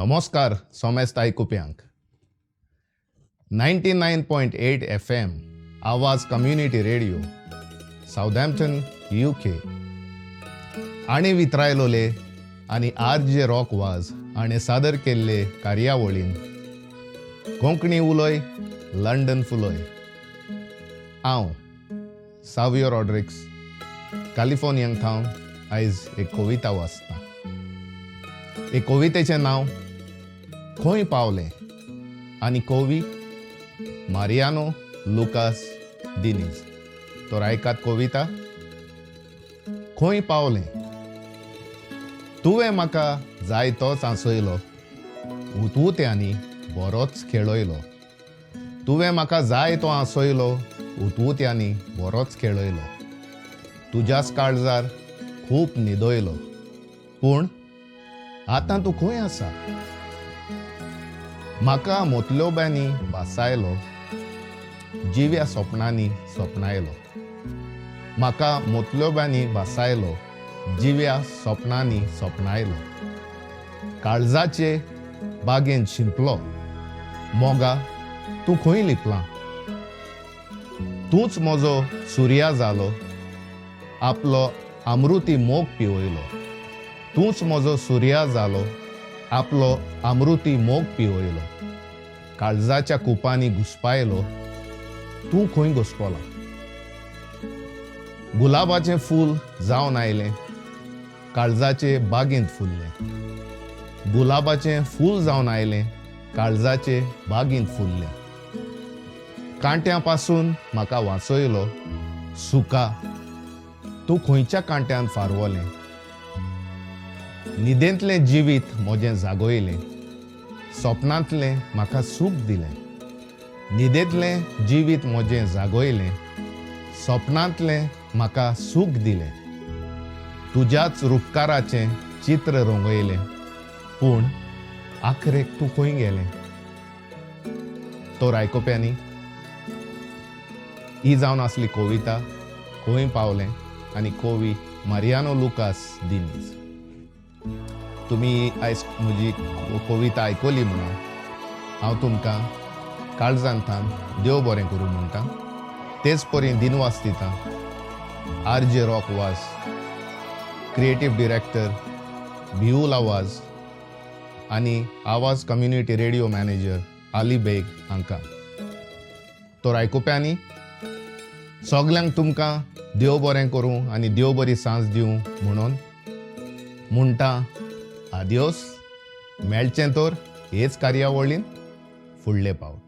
नमस्कार सोमेस्त आयकुप्यांक. 99.8 FM, Awaaz community radio, Southampton, UK आनी वित्रायलोले आनी आर जे रॉक वाज हाणें सादर केल्ले कार्यावळीन कोंकणी उलय लंडन फुलय. हांव सावियो रॉड्रिक्स कॅलिफोर्नियांक थावन आयज एक कविता वाचता. एक कवितेचें नांव खंय पावलें आनी कवी मारियानो लुकास दिनीज. तर आयकात कविता खंय पावलें. तुवें म्हाका जायतोच हांसयलो, उतउत्यांनी बरोच खेळयलो. तुवें म्हाका जाय तो हांसयलो, उतउत्यांनी बरोच खेळयलो. तुज्याच काळजार खूब न्हिदयलो, पूण आतां तूं खंय आसा? म्हाका मोतलोब्यांनी भासायलो, जिव्या सोपणांनी सोपणायलो. म्हाका मोतलोब्यांनी भासायलो, जिव्या सोपणांनी सोपणायलो. काळजाचे बागेंत शिंपलो, मोगा तूं खंय लिपलां? तूंच म्हजो सुर्या जालो, आपलो अमृती मोग पिवयलो. तूंच म्हजो सुर्या जालो, आपलो अमृती मोग पिवयलो. काळजाच्या कुपांनी घुसपायलो, तूं खंय घुसपला? गुलाबाचें फूल जावन आयलें, काळजाचे बागेंत फुल्लें. गुलाबाचें फूल जावन आयलें, काळजाचे बागेंत फुल्लें. कांट्या पासून म्हाका वाचयलो, सुका तूं खंयच्या कांट्यान फारवलें? न्हिदेंतलें जिवीत म्हजें जागयलें, सपनांतलें म्हाका सूख दिलें. न्हिदेंतलें जिवीत म्हजें जागयलें, सपनांतलें म्हाका सूख दिलें. तुज्याच रुपकाराचें चित्र रंगयलें, पूण आखरेक तूं खंय गेलें? तर आयकुप्यांनी, ही जावन आसली कविता खंय पावलें आनी कवी मारियानो लुकास दिनीज. तुमी आयज म्हजी कविता आयकली म्हणून हांव तुमकां काळजांतान देव बरें करूं म्हणटा. तेच परी दिनवास दिता आर जे रॉक वाज, क्रिएटीव डिरेक्टर भिऊल आवाज आनी आवाज कम्युनिटी रेडिओ मॅनेजर आली बेग हांकां. तर आयकुप्यांनी, सगल्यांक तुमकां देव बरें करूं आनी देव बरी सांज दिवं म्हणून म्हणटा आदियोस. मेळचें तर हेच कार्यावळीन फुडले पावट.